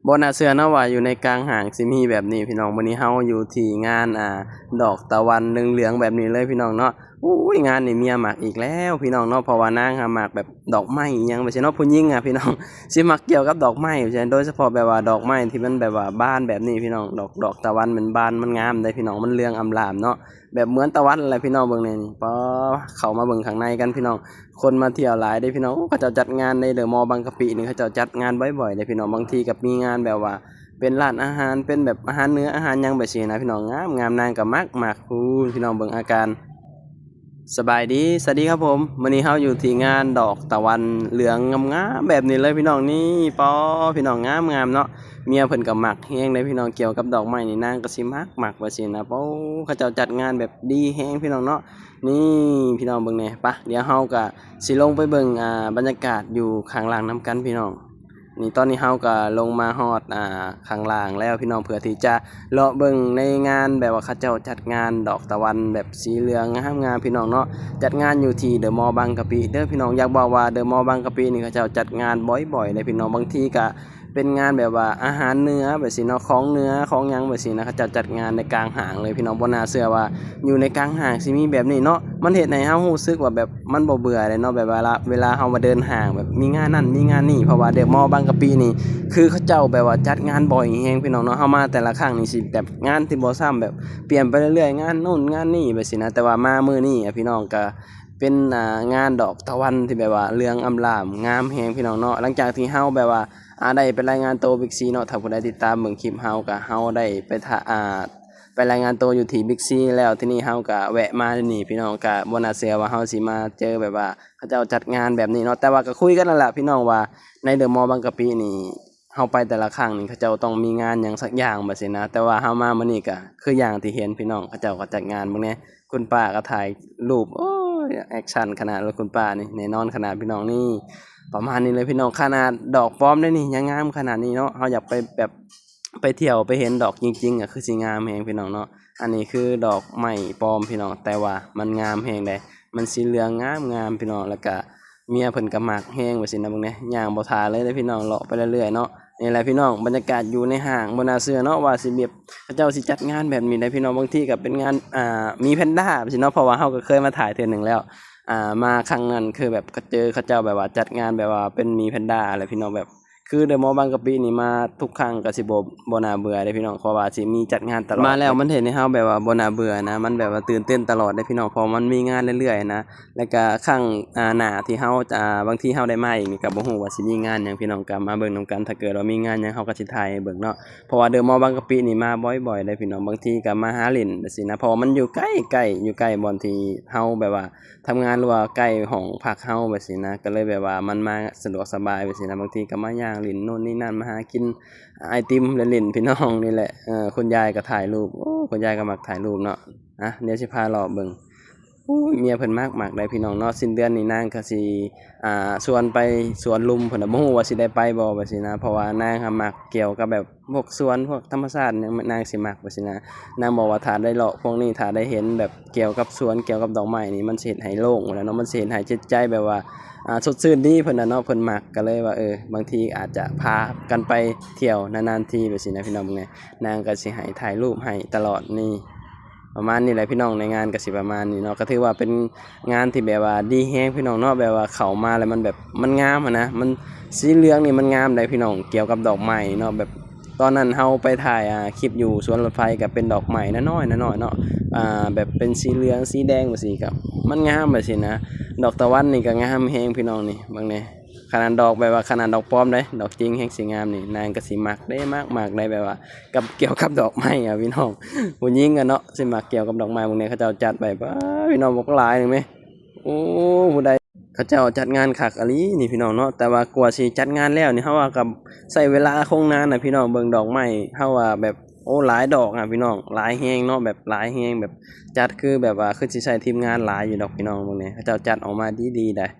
ບໍ່ໜ້າເຊື່ອເນາະວ່າຢູ່ໃນກາງຫ້າງຊິມີແບບນີ້ພີ່ນ້ອງ. ມື້ນີ້ເຮົາຢູ່ທີ່ງານ ອ່າ ດອກຕາວັນເຫຼືອງໆແບບນີ້ເລີຍພີ່ນ້ອງເນາະ. ໂອ້ຍ ງານນີ້ເມຍມັກອີກແລ້ວພີ່ນ້ອງເນາະ ເພາະວ່ານາງຫາມັກແບບດອກໄມ້ອີ່ຫຍັງແບບຊີ້ເນາະ. ຜູ້ຍິງອະພີ່ນ້ອງ ຊິມັກກ່ຽວກັບດອກໄມ້ ໂດຍສະເພາະແບບວ່າດອກໄມ້ທີ່ມັນແບບວ່າບານແບບນີ້ພີ່ນ້ອງ. ດອກ ດອກຕາວັນມັນບານ ມັນງາມເດ້ພີ່ນ້ອງ ມັນເຫຼືອງອຳລາມເນາະ ແບບເໝືອນຕາວັນແຫຼະພີ່ນ້ອງ. ເບິ່ງແດ່ນີ້ ປາ ເຂົ້າມາເບິ່ງຂ້າງໃນກັນພີ່ນ້ອງ. ຄົນມາທ່ຽວຫຼາຍເດ້ພີ່ນ້ອງ. ໂອ້ ເຂົາເຈົ້າຈັດງານໃນເດີມໍບັງກະປິນີ້ ເຂົາເຈົ້າຈັດງານບ່ອຍໆເດ້ພີ່ນ້ອງ. ບາງທີກໍມີງານແບບວ່າເປັນຮ້ານອາຫານ ເປັນແບບອາຫານເໜືອອາຫານຫຍັງແບບຊີ້ນະພີ່ນ້ອງ. ງາມໆ ນາງກໍມັກໆ ພຸ້ນພີ່ນ້ອງ ເບິ່ງອາການ. ສະບາຍດີ ສະຫວັດດີຄັບຜົມ. ມື້ນີ້ເຮົາຢູ່ທີ່ງານດອກຕາວັນເຫຼືອງງາມໆແບບນີ້ເລີຍພີ່ນ້ອງ. ນີ້ ປາ ພີ່ນ້ອງ ງາມໆເນາະ. ເມຍເພິ່ນກໍມັກແຮງເດ້ພີ່ນ້ອງ ກ່ຽວກັບດອກໄມ້ນີ້ ນາງກໍຊິມັກໆວ່າຊີ້ນະ. ໂອ້ ເຂົາເຈົ້າຈັດງານແບບດີແຮງພີ່ນ້ອງເນາະ. ນີ້ພີ່ນ້ອງເບິ່ງແດ່. ປະ ດຽວເຮົາກໍຊິລົງໄປເບິ່ງ ອ່າ ບັນຍາກາດຢູ່ຂ້າງລ່າງນຳກັນພີ່ນ້ອງ. ນີ້ ຕອນນີ້ເຮົາກໍລົງມາຮອດ ອ່າ ຂ້າງລ່າງແລ້ວພີ່ນ້ອງ ເພື່ອທີ່ຈະເລາະເບິ່ງໃນງານແບບວ່າເຂົາເຈົ້າຈັດງານດອກຕາວັນແບບສີເຫຼືອງງາມໆພີ່ນ້ອງເນາະ. ຈັດງານຢູ່ທີ່ເດີມໍບັງກະປິເດີພີ່ນ້ອງ. ຢາກບອກວ່າເດີມໍບັງກະປິນີ້ເຂົາເຈົ້າຈັດງານບ່ອຍໆເດ້ພີ່ນ້ອງ. ບາງທີກໍ ເປັນງານແບບວ່າອາຫານເໜືອແບບຊີ້ເນາະ ຂອງເໜືອຂອງຫຍັງແບບຊີ້ນະ ເຂົາເຈົ້າຈັດງານໃນກາງຫ້າງເລີຍພີ່ນ້ອງ. ບໍ່ໜ້າເຊື່ອວ່າຢູ່ໃນກາງຫ້າງຊິມີແບບນີ້ເນາະ. ມັນເຮັດໃຫ້ເຮົາຮູ້ສຶກວ່າແບບມັນບໍ່ເບື່ອເດ້ເນາະ ແບບວ່າເວລາເຮົາມາເດີນຫ້າງແບບມີງານນັ້ນມີງານນີ້ ເພາະວ່າເດີມໍບັງກະປິນີ້ ຄືເຂົາເຈົ້າແບບວ່າຈັດງານບ່ອຍແຮງພີ່ນ້ອງເນາະ. ເຮົາມາແຕ່ລະຄັ້ງນີ້ຊິແບບງານທີ່ບໍ່ຊ້ຳ ແບບປ່ຽນໄປເລື້ອຍໆ ງານໂນ້ນງານນີ້ແບບຊີ້ນະ. ແຕ່ວ່າມາມື້ນີ້ອະພີ່ນ້ອງ ກໍເປັນ ອ່າ ງານດອກຕາວັນທີ່ແບບວ່າເຫຼືອງອຳລາມງາມແຮງພີ່ນ້ອງເນາະ. ຫຼັງຈາກທີ່ເຮົາແບບວ່າ ອ່າ ໄດ້ໄປລາຍງານໂຕບິກຊີເນາະ. ຖ້າຜູ້ໃດຕິດຕາມເບິ່ງຄລິບເຮົາ ກໍເຮົາໄດ້ໄປ ອ່າ ໄປລາຍງານໂຕຢູ່ທີ່ບິກຊີແລ້ວ. ທີນີ້ເຮົາກໍແວະມານີ້ພີ່ນ້ອງ ກໍບໍ່ໜ້າເຊື່ອວ່າເຮົາຊິມາເຈີແບບວ່າເຂົາເຈົ້າຈັດງານແບບນີ້ເນາະ. ແຕ່ວ່າກໍຄຸຍກັນນັ້ນລະພີ່ນ້ອງວ່າ ໃນເດີມໍບັງກະປິນີ້ ເຮົາໄປແຕ່ລະຄັ້ງນີ້ ເຂົາເຈົ້າຕ້ອງມີງານຫຍັງສັກຢ່າງແບບຊີ້ນະ. ແຕ່ວ່າເຮົາມາມື້ນີ້ກໍຄືຢ່າງທີ່ເຫັນພີ່ນ້ອງ ເຂົາເຈົ້າກໍຈັດງານ. ເບິ່ງແດ່ ຄຸນປ້າກໍຖ່າຍຮູບ ໂອ້ຍ ແອັກຊັນຂະໜາດເລີຍ ຄຸນປ້ານີ້ ແນ່ນອນຂະໜາດພີ່ນ້ອງ. ນີ້ ປະມານນີ້ເລີຍພີ່ນ້ອງ. ຂະໜາດດອກປອມເດ້ນີ້ ຍັງງາມຂະໜາດນີ້ເນາະ. ເຮົາຢາກໄປແບບ ໄປທ່ຽວໄປເຫັນດອກຈິງໆ ກໍຄືຊິງາມແຮງພີ່ນ້ອງເນາະ. ອັນນີ້ຄືດອກໄມ້ປອມພີ່ນ້ອງ ແຕ່ວ່າມັນງາມແຮງເດ້ ມັນສີເຫຼືອງງາມໆພີ່ນ້ອງ. ແລ້ວກະເມຍເພິ່ນກໍມັກແຮງວ່າຊີ້ນະ. ເບິ່ງແດ່ ຍ່າງບໍ່ຖ້າເລີຍເດ້ພີ່ນ້ອງ ເລາະໄປເລື້ອຍໆເນາະ. ນີ້ແຫຼະພີ່ນ້ອງ ບັນຍາກາດຢູ່ໃນຫ້າງ ບໍ່ໜ້າເຊື່ອເນາະວ່າຊິແບບ ເຂົາເຈົ້າຊິຈັດງານແບບນີ້ໄດ້ພີ່ນ້ອງ. ບາງທີກໍເປັນງານ ອ່າ ໝີແພນດ້າວ່າຊີ້ເນາະ ເພາະວ່າເຮົາກໍເຄີຍມາຖ່າຍເທື່ອໜຶ່ງແລ້ວ. ອ່າ ມາຄັ້ງນັ້ນຄືແບບເຈີເຂົາເຈົ້າແບບວ່າຈັດງານແບບວ່າເປັນໝີແພນດ້າແຫຼະພີ່ນ້ອງ. ແບບ ຄືເດີມໍບັງກະປິນີ້ມາທຸກຄັ້ງກໍຊິບໍ່ ບໍ່ໜ້າເບື່ອເດ້ພີ່ນ້ອງ ເພາະວ່າຊິມີຈັດງານຕະຫຼອດ. ມາແລ້ວມັນເຮັດໃຫ້ເຮົາແບບວ່າບໍ່ໜ້າເບື່ອນະ ມັນແບບວ່າຕື່ນເຕັ້ນຕະຫຼອດເດ້ພີ່ນ້ອງ ເພາະມັນມີງານເລື້ອຍໆນະ. ແລ້ວກະຄັ້ງ ອ່າ ໜ້າທີ່ເຮົາ ອ່າ ບາງທີເຮົາໄດ້ມາອີກນີ້ ກໍບໍ່ຮູ້ວ່າຊິມີງານຫຍັງພີ່ນ້ອງ ກໍມາເບິ່ງນຳກັນ. ຖ້າເກີດວ່າມີງານຫຍັງ ເຮົາກໍຊິຖ່າຍໃຫ້ເບິ່ງເນາະ. ເພາະວ່າເດີມໍບັງກະປິນີ້ມາບ່ອຍໆເດ້ພີ່ນ້ອງ ບາງທີກໍມາຫາຫຼິ້ນແບບຊີ້ນະ ເພາະວ່າມັນຢູ່ໃກ້ໆ ຢູ່ໃກ້ບ່ອນທີ່ເຮົາແບບວ່າ ທຳງານ ຫຼືວ່າໃກ້ຫ້ອງພັກເຮົາແບບຊີ້ນະ ກໍເລີຍແບບວ່າມັນມາສະດວກສະບາຍແບບຊີ້ນະ. ບາງທີກໍມາຍ່າງຫຼິ້ນໂນ່ນນີ້ນັ້ນ ມາຫາກິນໄອຕິມ ແລະ ຫຼິ້ນພີ່ນ້ອງນີ້ແຫຼະ. ເອີ ຄຸນຍາຍກໍຖ່າຍຮູບ ໂອ້ ຄຸນຍາຍກໍມັກຖ່າຍຮູບເນາະ. ອ່ະ ດຽວຊິພາເລາະເບິ່ງ. ໂອ້ຍ ເມຍເພິ່ນມັກໆໄດ໋ພີ່ນ້ອງເນາະ. ສິ້ນເດືອນນີ້ນາງກໍຊິ ອ່າ ຊວນໄປສວນລຸມເພິ່ນນະ ບໍ່ຮູ້ວ່າຊິໄດ້ໄປບໍ່ແບບຊີ້ນະ ເພາະວ່ານາງຫາມັກກ່ຽວກັບແບບ ພວກສວນ ພວກທຳມະຊາດຫຍັງ ນາງຊິມັກວ່າຊີ້ນະ. ນາງບອກວ່າຖ້າໄດ້ເລາະພວກນີ້ ຖ້າໄດ້ເຫັນແບບກ່ຽວກັບສວນ ກ່ຽວກັບດອກໄມ້ນີ້ ມັນຊິເຮັດໃຫ້ໂລ່ງວ່າແລ້ວເນາະ ມັນຊິເຮັດໃຫ້ຈິດໃຈແບບວ່າ ອ່າ ສົດຊື່ນດີ ເພິ່ນນະເນາະ ເພິ່ນມັກ ກໍເລີຍວ່າ ເອີ ບາງທີອາດຈະພາກັນໄປທ່ຽວນານໆທີແບບຊີ້ນະ ພີ່ນ້ອງເບິ່ງແດ່. ນາງກໍຊິໃຫ້ຖ່າຍຮູບໃຫ້ຕະຫຼອດນີ້ ປະມານນີ້ແຫຼະພີ່ນ້ອງ ໃນງານກໍຊິປະມານນີ້ເນາະ. ກໍຖືວ່າເປັນງານທີ່ແບບວ່າດີແຮງພີ່ນ້ອງເນາະ ແບບວ່າເຂົ້າມາແລ້ວມັນແບບ ມັນງາມຫັ້ນນະ ມັນ ສີເຫຼືອງນີ້ມັນງາມໃດ໋ພີ່ນ້ອງ ກ່ຽວກັບດອກໄມ້ເນາະ. ແບບຕອນນັ້ນເຮົາໄປຖ່າຍ ອ່າ ຄລິບຢູ່ສວນລົດໄຟ ກໍເປັນດອກໄມ້ນ້ອຍໆ ນ້ອຍໆເນາະ ອ່າ ແບບເປັນສີເຫຼືອງ ສີແດງແບບຊີ້ ກໍມັນງາມແບບຊີ້ນະ. ດອກຕາວັນນີ້ກໍງາມແຮງພີ່ນ້ອງ ນີ້ເບິ່ງແດ່. ຂະໜາດດອກແບບວ່າ ຂະໜາດດອກປອມເດ້ ດອກຈິງແຮງຊິງາມນີ້ ນາງກໍຊິມັກເດ້ ມັກໆໄດ໋ ແບບວ່າກັບ ກ່ຽວກັບດອກໄມ້ອະພີ່ນ້ອງ. ຜູ້ຍິງອະເນາະ ຊິມັກກ່ຽວກັບດອກໄມ້. ເບິ່ງແດ່ ເຂົາເຈົ້າຈັດໄວ້ ປາ ພີ່ນ້ອງ ບັກຫຼາຍໜຶ່ງແມ. ໂອ້ ຜູ້ໃດ ເຂົາເຈົ້າຈັດງານຄັກອີ່ຫຼີນີ້ພີ່ນ້ອງເນາະ. ແຕ່ວ່າກວ່າຊິຈັດງານແລ້ວນີ້ ເຮົາວ່າກໍໃຊ້ເວລາຄົງນານນະພີ່ນ້ອງ. ເບິ່ງດອກໄມ້ ເຮົາວ່າແບບ ໂອ້ ຫຼາຍດອກນະພີ່ນ້ອງ ຫຼາຍແຮງເນາະ ແບບຫຼາຍແຮງ ແບບຈັດຄືແບບວ່າ ຄືຊິໃຊ້ທີມງານຫຼາຍຢູ່ດອກພີ່ນ້ອງ. ເບິ່ງແດ່ ເຂົາເຈົ້າຈັດອອກມາດີໆໄດ໋.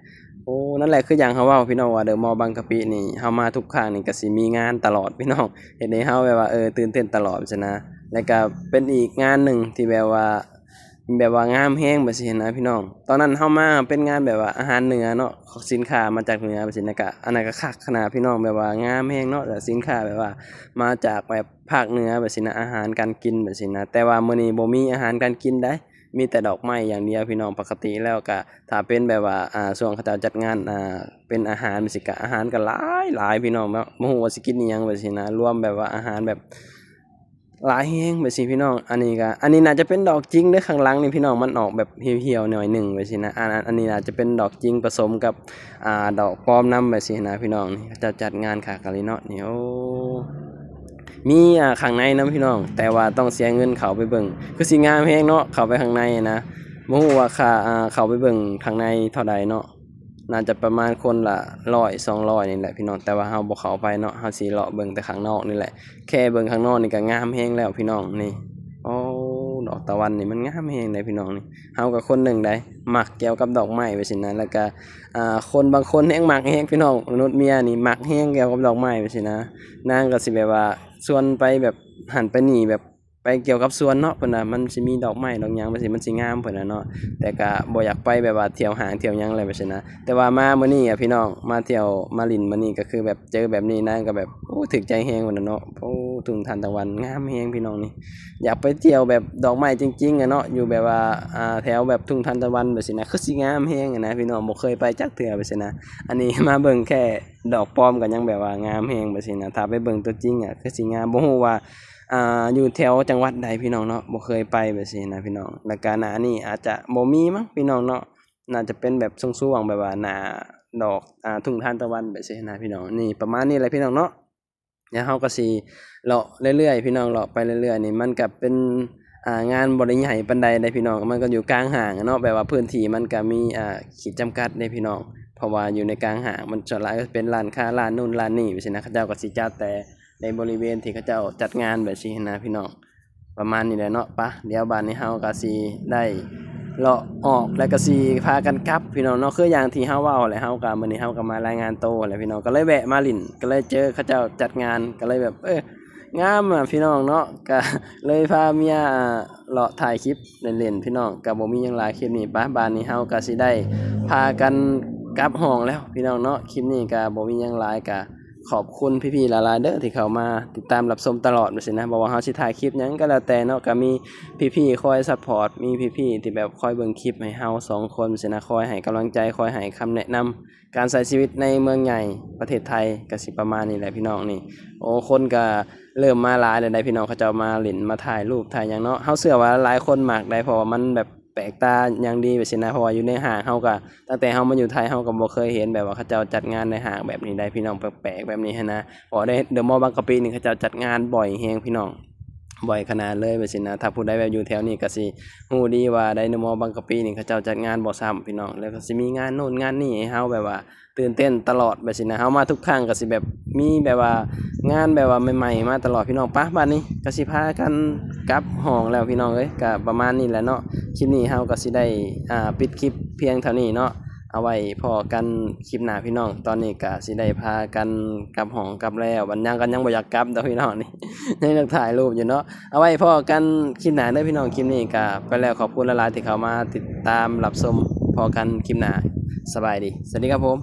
ໂອ້ ນັ້ນແຫຼະ ຄືຢ່າງເຮົາເວົ້າພີ່ນ້ອງວ່າ ເດີມໍບັງກະປິນີ້ ເຮົາມາທຸກຄັ້ງນີ້ກໍຊິມີງານຕະຫຼອດພີ່ນ້ອງ ເຮັດໃຫ້ເຮົາແບບວ່າ ເອີ ຕື່ນເຕັ້ນຕະຫຼອດຊີ້ນະ. ແລ້ວກໍເປັນອີກງານໜຶ່ງທີ່ແບບວ່າ ແບບວ່າງາມແຮງແບບຊີ້ນະພີ່ນ້ອງ. ຕອນນັ້ນເຮົາມາເປັນງານແບບວ່າອາຫານເໜືອເນາະ ສິນຄ້າມາຈາກເໜືອແບບຊີ້ນະ ກະອັນນັ້ນກະຄັກຂະໜາດພີ່ນ້ອງ ແບບວ່າງາມແຮງເນາະ ແລະສິນຄ້າແບບວ່າມາຈາກແບບພາກເໜືອແບບຊີ້ນະ ອາຫານການກິນແບບຊີ້ນະ. ແຕ່ວ່າມື້ນີ້ບໍ່ມີອາຫານການກິນໃດ ມີແຕ່ດອກໄມ້ຢ່າງດຽວພີ່ນ້ອງ. ປົກກະຕິແລ້ວກະຖ້າເປັນແບບວ່າ ອ່າ ຊ່ວງເຂົາເຈົ້າຈັດງານ ອ່າ ເປັນອາຫານແບບຊີ້ ກະອາຫານກະຫຼາຍໆ ພີ່ນ້ອງເນາະ ບໍ່ຮູ້ວ່າຊິກິນອີ່ຫຍັງແບບຊີ້ນະ ລວມແບບວ່າອາຫານແບບ ຫຼາຍແຮງແບບຊີ້ພີ່ນ້ອງ. ອັນນີ້ກະ ອັນນີ້ໜ້າຈະເປັນດອກຈິງເດີ ຂ້າງຫຼັງນີ້ພີ່ນ້ອງ ມັນອອກແບບຫ່ຽວໆ ໜ້ອຍໜຶ່ງແບບຊີ້ນະ. ອັນ ອັນ ອັນນີ້ໜ້າຈະເປັນດອກຈິງປະສົມກັບ ອ່າ ດອກປອມນຳແບບຊີ້ນະພີ່ນ້ອງ. ນີ້ເຂົາເຈົ້າຈັດງານຄັກອີ່ຫຼີເນາະ ນີ້ ໂອ້ ມີ ອ່າ ຂ້າງໃນນຳພີ່ນ້ອງ ແຕ່ວ່າຕ້ອງເສຍເງິນເຂົ້າໄປເບິ່ງ. ຄືຊິງາມແຮງເນາະ ເຂົ້າໄປຂ້າງໃນນະ ບໍ່ຮູ້ວ່າຄ່າ ອ່າ ເຂົ້າໄປເບິ່ງຂ້າງໃນເທົ່າໃດເນາະ. ໜ້າຈະປະມານຄົນລະຮ້ອຍສອງຮ້ອຍນີ້ແຫຼະພີ່ນ້ອງ ແຕ່ວ່າເຮົາບໍ່ເຂົ້າໄປເນາະ ເຮົາຊິເລາະເບິ່ງແຕ່ຂ້າງນອກນີ້ແຫຼະ. ແຄ່ເບິ່ງຂ້າງນອກນີ້ກະງາມແຮງແລ້ວພີ່ນ້ອງ. ນີ້ ໂອ້ ດອກຕາວັນນີ້ມັນງາມແຮງໃດພີ່ນ້ອງ. ນີ້ເຮົາກະຄົນໜຶ່ງໃດ ມັກກ່ຽວກັບດອກໄມ້ແບບຊີ້ນະ ແລ້ວກະ ອ່າ ຄົນບາງຄົນແຮງມັກແຮງພີ່ນ້ອງ ມະນຸດເມຍນີ້ມັກແຮງກ່ຽວກັບດອກໄມ້ແບບຊີ້ນະ. ນາງກະຊິແບບວ່າຊວນໄປແບບຫັ້ນໄປນີ້ ແບບ ໄປກ່ຽວກັບສວນເນາະ ເພິ່ນວ່າມັນຊິມີດອກໄມ້ດອກຫຍັງແບບຊີ້ ມັນຊິງາມ ເພິ່ນວ່າເນາະ. ແຕ່ກະບໍ່ຢາກໄປແບບວ່າທ່ຽວຫ້າງທ່ຽວຫຍັງແຫຼະແບບຊີ້ນະ. ແຕ່ວ່າມາມື້ນີ້ອະພີ່ນ້ອງ ມາທ່ຽວມາຫຼິ້ນມື້ນີ້ກະຄືແບບເຈີແບບນີ້ ນາງກະແບບ ໂອ້ ຖືກໃຈແຮງພຸ້ນນະເນາະ. ໂອ້ ທົ່ງທານຕາວັນງາມແຮງພີ່ນ້ອງ. ນີ້ຢາກໄປທ່ຽວແບບດອກໄມ້ຈິງໆ ອະເນາະ ຢູ່ແບບວ່າ ອ່າ ແຖວແບບທົ່ງທານຕາວັນແບບຊີ້ນະ ຄືຊິງາມແຮງຫັ້ນນະພີ່ນ້ອງ ບໍ່ເຄີຍໄປຈັກເທື່ອແບບຊີ້ນະ. ອັນນີ້ມາເບິ່ງແຄ່ດອກປອມກະຍັງແບບວ່າງາມແຮງແບບຊີ້ນະ ຖ້າໄປເບິ່ງຕົວຈິງອະ ຄືຊິງາມ ບໍ່ຮູ້ວ່າ ອ່າ ຢູ່ແຖວຈັງຫວັດໃດພີ່ນ້ອງເນາະ ບໍ່ເຄີຍໄປແບບຊີ້ນະພີ່ນ້ອງ. ແລ້ວກະໜ້ານີ້ອາດຈະບໍ່ມີມັ້ງພີ່ນ້ອງເນາະ ໜ້າຈະເປັນແບບຊ່ວງໆ ແບບວ່າໜ້າດອກ ອ່າ ທົ່ງທານຕາວັນແບບຊີ້ນະພີ່ນ້ອງ. ນີ້ປະມານນີ້ແຫຼະພີ່ນ້ອງເນາະ ດຽວເຮົາກະຊິເລາະເລື້ອຍໆ ພີ່ນ້ອງ ເລາະໄປເລື້ອຍໆ. ນີ້ມັນກະເປັນ ອ່າ ງານບໍ່ໄດ້ໃຫຍ່ປານໃດເດ້ພີ່ນ້ອງ ມັນກະຢູ່ກາງຫ້າງເນາະ ແບບວ່າພື້ນທີ່ມັນກະມີ ອ່າ ຂີດຈຳກັດເດ້ພີ່ນ້ອງ ເພາະວ່າຢູ່ໃນກາງຫ້າງ ມັນສ່ວນຫຼາຍກະເປັນຮ້ານຄ້າ ຮ້ານໂນ້ນຮ້ານນີ້ແບບຊີ້ນະ ເຂົາເຈົ້າກະຊິຈັດແຕ່ ໃນບໍລິເວນທີ່ເຂົາເຈົ້າຈັດງານແບບຊີ້ຫັ້ນນະພີ່ນ້ອງ. ປະມານນີ້ແຫຼະເນາະ ປະ ດຽວບາດນີ້ເຮົາກະຊິໄດ້ເລາະອອກ ແລ້ວກະຊິພາກັນກັບພີ່ນ້ອງເນາະ. ຄືຢ່າງທີ່ເຮົາເວົ້າແຫຼະ ເຮົາກະ ມື້ນີ້ເຮົາກະມາລາຍງານໂຕແຫຼະພີ່ນ້ອງ ກະເລີຍແວະມາຫຼິ້ນ ກະເລີຍເຈີເຂົາເຈົ້າຈັດງານ ກະເລີຍແບບ ເອີ ງາມອະພີ່ນ້ອງເນາະ ກະເລີຍພາເມຍ ອ່າ ເລາະຖ່າຍຄລິບຫຼິ້ນໆ ພີ່ນ້ອງ. ກະບໍ່ມີຫຍັງຫຼາຍຄລິບນີ້ ປະ ບາດນີ້ເຮົາກະຊິໄດ້ພາກັນກັບຫ້ອງແລ້ວພີ່ນ້ອງເນາະ. ຄລິບນີ້ກະບໍ່ມີຫຍັງຫຼາຍ ກະ ຂອບຄຸນພີ່ໆ ຫຼາຍໆ ເດີ ທີ່ເຂົ້າມາຕິດຕາມຮັບຊົມຕະຫຼອດແບບຊີ້ນະ. ບໍ່ວ່າເຮົາຊິຖ່າຍຄລິບຫຍັງກະແລ້ວແຕ່ເນາະ ກະມີພີ່ໆ ຄອຍຊັບພອດ ມີພີ່ໆ ທີ່ແບບຄອຍເບິ່ງຄລິບໃຫ້ເຮົາສອງຄົນຊີ້ນະ ຄອຍໃຫ້ກຳລັງໃຈ ຄອຍໃຫ້ຄຳແນະນຳການໃຊ້ຊີວິດໃນເມືອງໃຫຍ່ປະເທດໄທ ກະຊິປະມານນີ້ແຫຼະພີ່ນ້ອງ. ນີ້ ໂອ້ ຄົນກະເລີ່ມມາຫຼາຍແລ້ວໃດ໋ພີ່ນ້ອງ ເຂົາເຈົ້າມາຫຼິ້ນມາຖ່າຍຮູບຖ່າຍຫຍັງເນາະ. ເຮົາເຊື່ອວ່າຫຼາຍຄົນມັກໄດ໋ ເພາະວ່າມັນແບບ ແປກຕາຢ່າງດີແບບຊີ້ນະ ເພາະວ່າຢູ່ໃນຫ້າງເຮົາກະ ຕັ້ງແຕ່ເຮົາມາຢູ່ໄທ ເຮົາກະບໍ່ເຄີຍເຫັນແບບວ່າເຂົາເຈົ້າຈັດງານໃນຫ້າງແບບນີ້ໃດ໋ພີ່ນ້ອງ ແປກໆ ແບບນີ້ຫັ້ນນະ. ເພາະວ່າໃນເດີມໍບາງກະປິນີ້ ເຂົາເຈົ້າຈັດງານບ່ອຍແຮງພີ່ນ້ອງ ບ່ອຍຂະໜາດເລີຍແບບຊີ້ນະ. ຖ້າຜູ້ໃດແບບຢູ່ແຖວນີ້ກະຊິຮູ້ດີວ່າໃນເດີມໍບາງກະປິນີ້ ເຂົາເຈົ້າຈັດງານບໍ່ຊ້ຳພີ່ນ້ອງ ແລ້ວກະຊິມີງານໂນ້ນງານນີ້ໃຫ້ເຮົາແບບວ່າ ຕື່ນເຕັ້ນຕະຫຼອດແບບຊີ້ນະ. ເຮົາມາທຸກຄັ້ງກະຊິແບບມີແບບວ່າງານແບບວ່າໃໝ່ໆ ມາຕະຫຼອດພີ່ນ້ອງ. ປະ ບາດນີ້ກະຊິພາກັນກັບຫ້ອງແລ້ວພີ່ນ້ອງເອີຍ ກະປະມານນີ້ແຫຼະເນາະ. ຄລິບນີ້ເຮົາກະຊິໄດ້ ອ່າ ປິດຄລິບພຽງເທົ່ານີ້ເນາະ ເອົາໄວ້ພໍ້ກັນຄລິບໜ້າພີ່ນ້ອງ. ຕອນນີ້ກະຊິໄດ້ພາກັນກັບຫ້ອງກັບແລ້ວ ບັດຍັງກະຍັງບໍ່ຢາກກັບດອກພີ່ນ້ອງ ນີ້ ຍັງຢາກຖ່າຍຮູບຢູ່ເນາະ. ເອົາໄວ້ພໍ້ກັນຄລິບໜ້າເດີພີ່ນ້ອງ. ຄລິບນີ້ກະໄປແລ້ວ ຂອບຄຸນຫຼາຍໆ ທີ່ເຂົ້າມາຕິດຕາມຮັບຊົມ. ພໍ້ກັນຄລິບໜ້າ ສະບາຍດີ ສະຫວັດດີຄັບຜົມ.